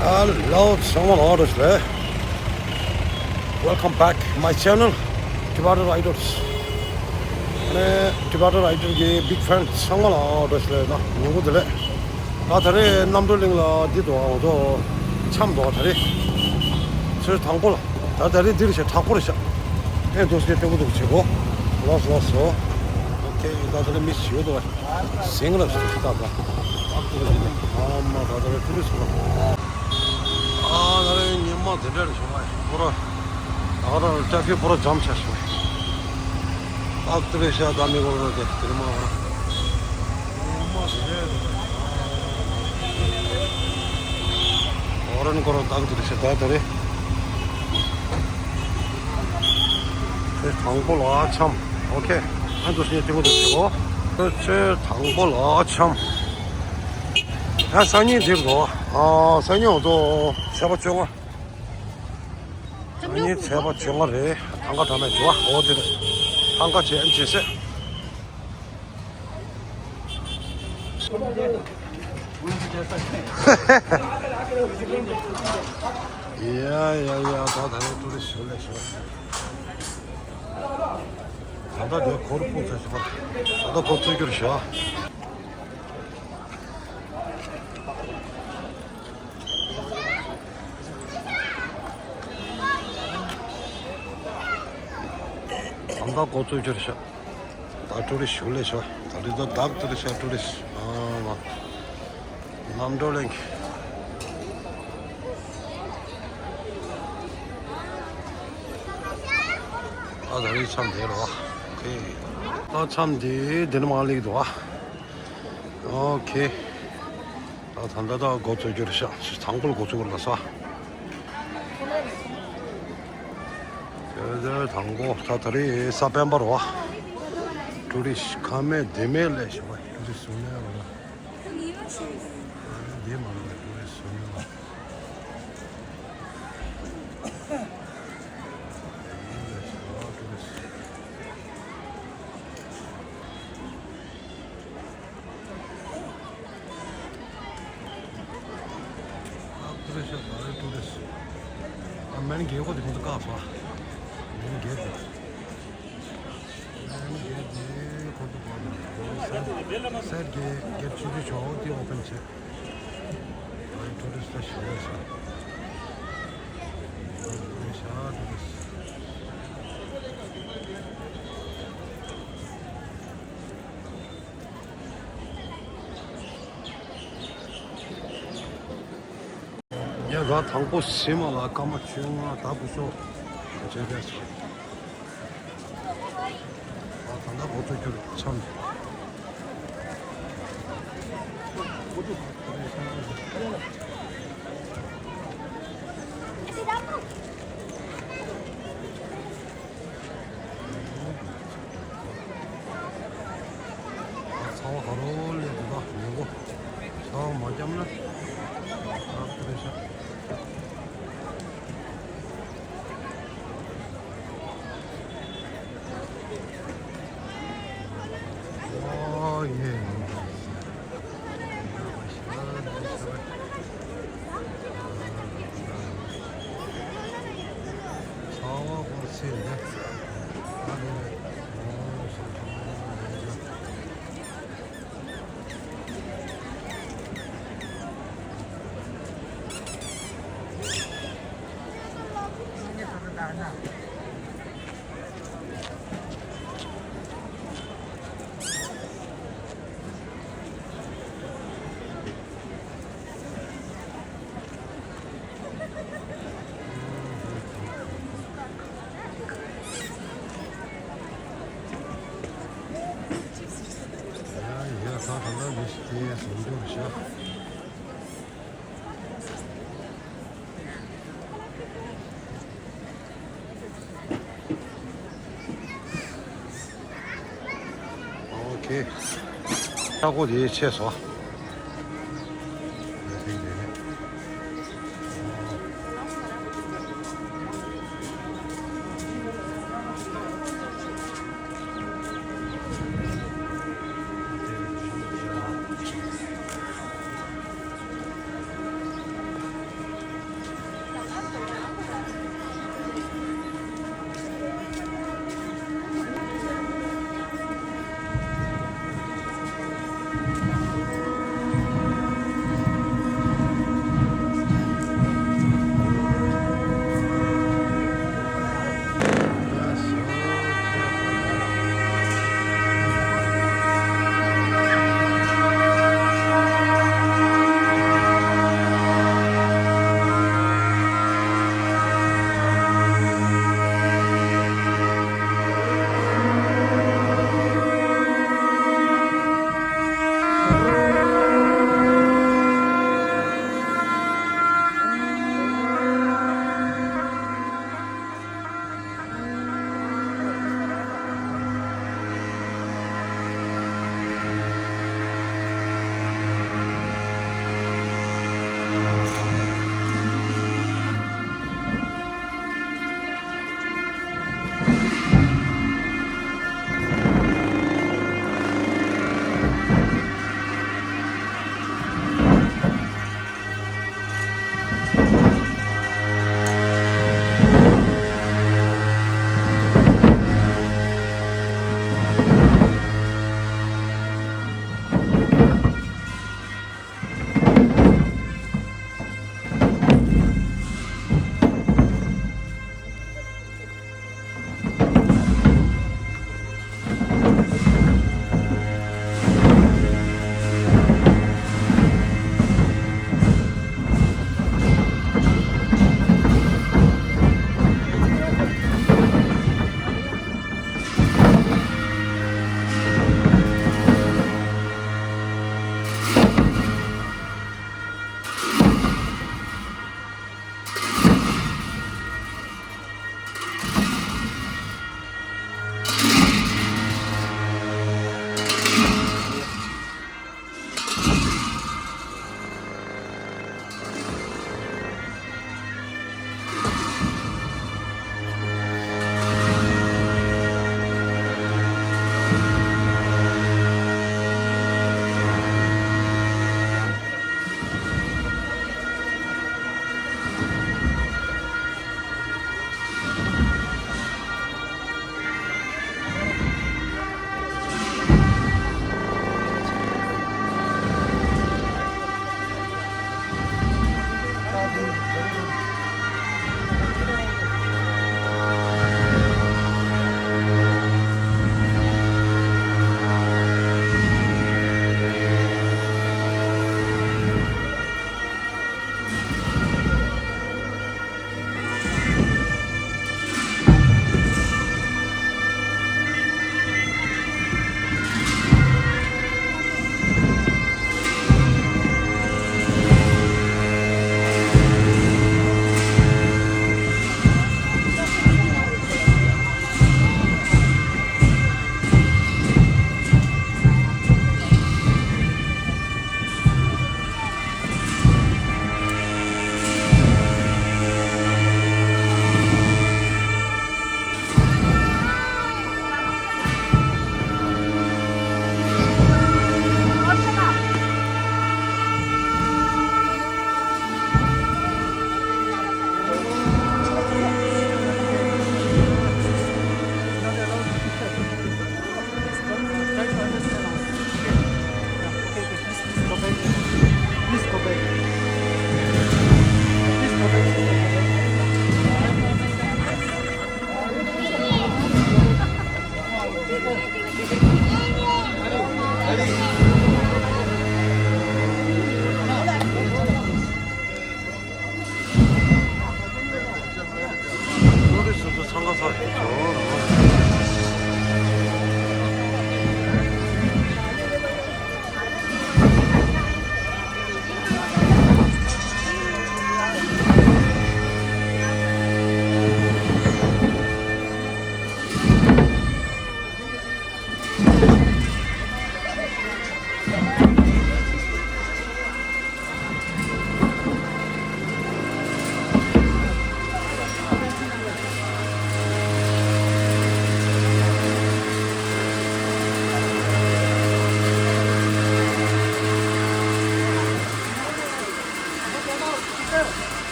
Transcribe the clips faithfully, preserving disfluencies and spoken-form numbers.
Hello, ཚང་མ་ལ་འོ་རེད། Welcome back my channel, Tibetan Riders. ནས་Tibetan Rider གི་big fan ཚང་མ་ལ་འོ་རེད་ལ། ན་ཉིན་གུང་བདེ་ལེགས། ད་ད་རེས་རྣམ་གྲོལ་གླིང་ལ་འདི་འདུག་ཨ། འོ་དོ་འཆམ་འདུག་ད་རེས་ཚོས་དང་པོ་ལ། ད་ད་རེས་འདིར་ཤ་དྲག་པོ་རེད་ཤག་ཨེ་འདུག་སེ་སྟོན་གི་འདུག་བྱེད་གོ། ལོས་ལོས་སོ། ཨོ་ཁེ། ད་ད་རེས་མི་ཞིག་འདུག་ཟིང་ལ་སུ་ད་ད་ཨ་མ་ད་ད་རེས་ཊུ་རི་སི་ལ། ཨ་ད་རེས་ཉི་མ་དེ་འདྲ་རེད་བྱུང་བ། པོ་ར་ད་ར་ཊ་ཕིག་པོ་ར་འཇམ་ཆགས་བྱུང་། ཨ་ཏི་རེ་ཤ་ད་མི་གོ་ར་དེ་དེ་རིང་མ་གོ་ར། ཉི་མ་དེ་འདྲ་རེད། ཨོ་རན་གོ་ར་ད་ཏི་རེ་ཤ་ད་ད་རེད། ཚེ་དང་པོ་ལ་འཆམ། ཨོ་ཁེ། ཨ་འདུག་སེ་སྟོན་གི་འདུག་བྱེད་གོ། ཚེ་དང་པོ་ལ་འཆམ། ད་སང་ཉིན་འདིར་འགྲོ། ཨ་སང་ཉིན་འོ་དོ་ཚེས་པ་བཅོ་ལྔ། སང་ཉིན་ཚེས་པ་བཅོ་ལྔ་རེད། ཐང་ག་དྲ་མེད་འགྲོ་བ་འོ་དེ་རེད། ཐང་ག་བྱེད་ཨེམ་བྱེད་སེ། ཡ་ཡ་ཡ། ད་ད་རེས་ཊུ་རི་སི་ཞུ་ལས་ཞུ། ད་ལྟ་དེ་གོར་སྤུངས་ཚ་ཞུ་བ། ད་ལྟ་གོ་ཚུར་རྒྱུར་ཞུ། ད་ལྟ་གོ་ཚུར་རྒྱུར་ཞུ། ད་ཊུ་རི་སི་ཞུ་ལས་ཞུ། ད་རེས་ད་ད་ཊུ་རི་སི་ཞུ། ཊུ་རི་སི་ཨ་མ། རྣམ་གྲོལ་གླིང་། ཨ་ད་རེས་འཆམ་དེ་རོ། ཨོ་ཁེ། ད་འཆམ་དེ་འདི་ནས་མར་སླེབས་འདུག་ཨ། ཨོ་ཁེ། ད་ད་ད་ད་འགོ་ཚུགས་རྒྱུ་རེད་ཤག་དང་པོ་ལ་འགོ་ཚུགས་ར་ལ་ས། དེ་དེ་དང་པོ་ད་ད་རེས་ས་སྤེན་པ་རོ། ཊུ་རི་སི་ཁ་མེད་དེ་མེད་ལས་ཞུ་བ། ཊུ་རི་སི་བཟོ་ནས་རོ། དེ་མ་རེད། ཊུ་རི་སི་བཟོ་ནས་རོ། ཨ་ཏི་རེ་ཤ་ད་རེ་ཏུ་རེ་ཤ། ཨ་མན་གེ་གོ་དེ་ཁོང་ཚོ་བཀག་སོང་། མན་གེ་དེ། མན་གེ་དེ་ཁོང་ཚོ་བཀག་སོང་། སེར་གེ་གེ་ཆུ་ཆུ་ཆོག་དེ་ཨོ་པན་བྱེད། ཨ་ཏུ་རེ་ཤ་ཞིག་རེད་ཤག་ཏུ་རེ་ཤ་ཏུ་རེ་ཤ། ཡ་ག་དང་པོ་ཕྱི་མ་ལ་སྐར་མ་བཅོ་ལྔ་ད་བུ་སོ་བྱས་པས་སོ། ཨ་ད་ལྟ་འགོ་ཚུགས་རྒྱུར་འཆམ། ཚ་བ་ཧ་རོ་ལས་འདུག་ད་ཉིན་གུང་། ཚ་བ་མ་བརྒྱབ་ན་ཨ་ཁུ་རེ་ཤ། ཨོ་ཡེ། ཨོ་ཁེ། ལྟ་སྒོ་དེ་ཆད་སོང་།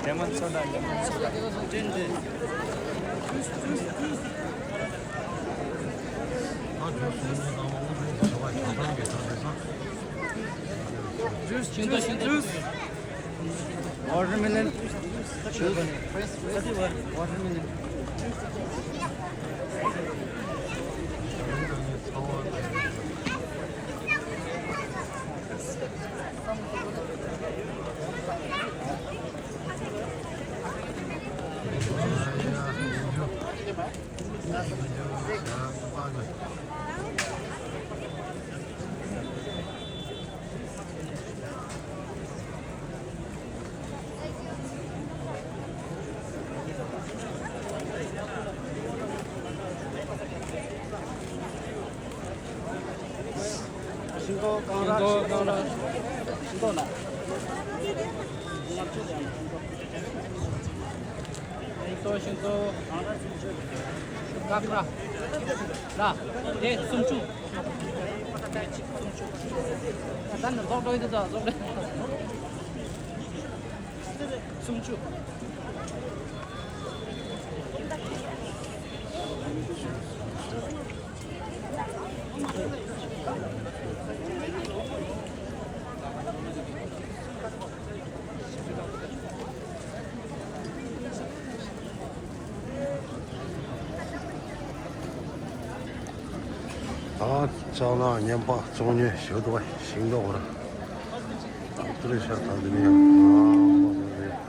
ལེ་མོན་སོ་ཌ། ལེ་མོན་སོ་ཌ། ཇུས། ཇུས། ཇུས། Watermelon. Juice. Watermelon. ཤིང་ཏོག་གང་རག་ཤིང་ཏོག་གང་རག་ཤིང་ཏོག་ལ། ཤིང་ཏོག་ཤིང་ཏོག་གང་རག་ཤིང་ཏོག་ལ། དེ་སུམ་ཅུ། ད་ནི་ལོག་འགྲོ་ཡི་འདུག་ད་ལོག་འགྲོ། སུམ་ཅུ། ད་ཅག་ལ་ཉན་པ་བཙོང་ཉན་ཞུ་དོ། ཤིང་ཏོག་ར་ཨ་ཏུ་རེ་ཤ་ད་དེ་ནས་ཡང་ཨ་མ་དེ་རེད།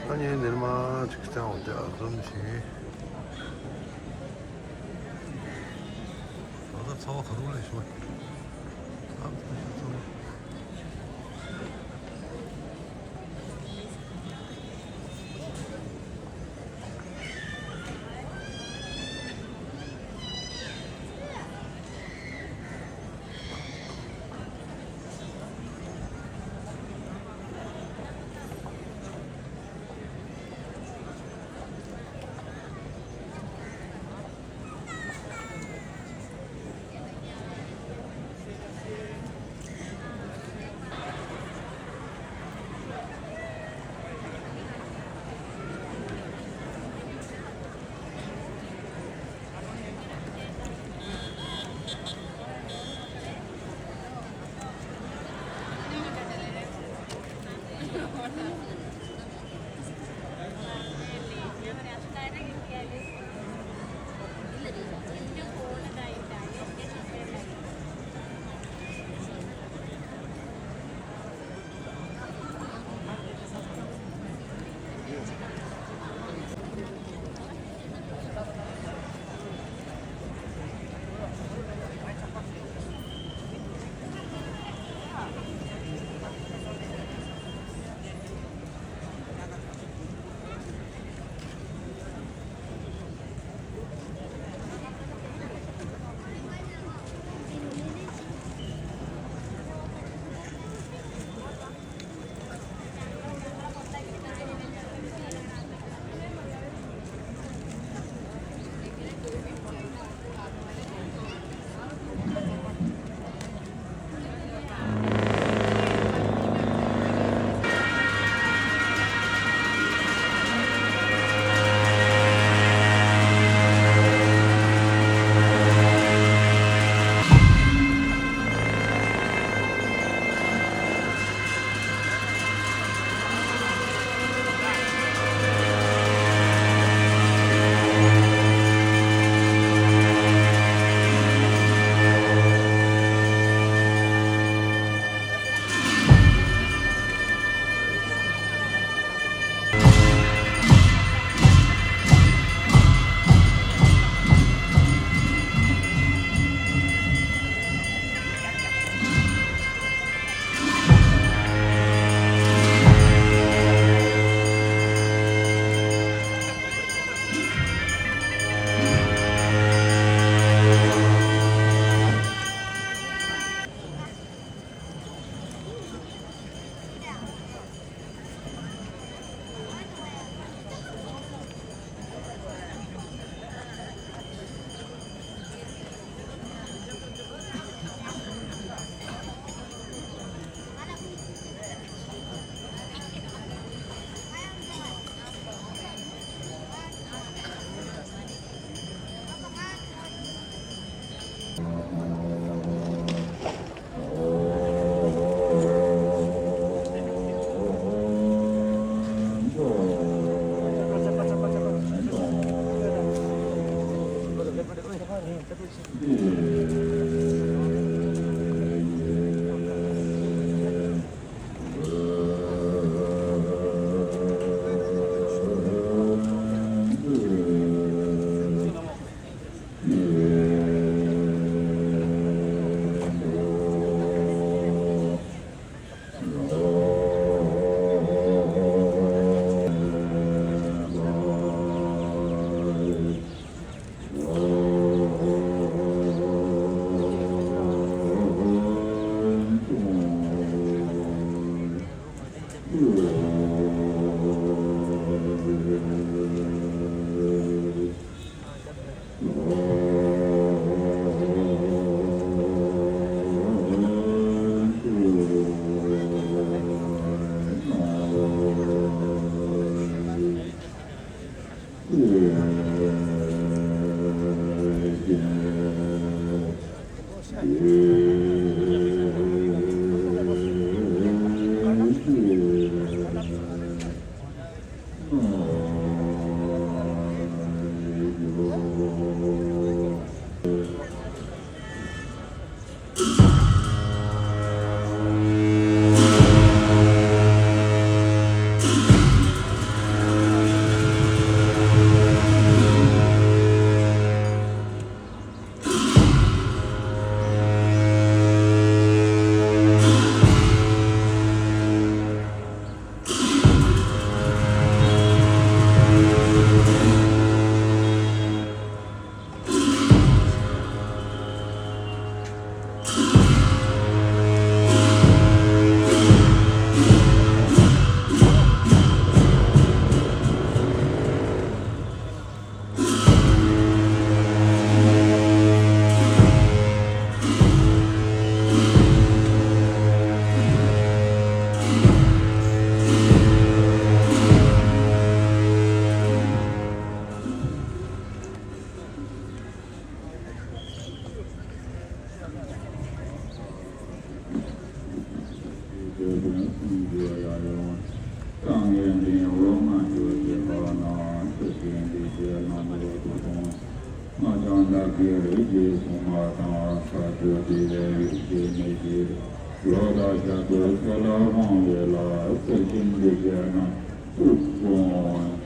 ཨ་ནི་འདིར་མ་ཅིག་ཀྱང་འོ་དེ་ཨ་ཙམ་ཞིག་ད་ལྟ་ཚ་བ་ག་རུ་ལས་བྱུང་བ། ཨ་ཚ་བ། ལོ་དང་ཞག་དུས་ཚོད་ལ་དབང་བའི་ལ་སེམས་ཅན་འདི་དགེ་རྣམས་ཐུགས་དགོངས།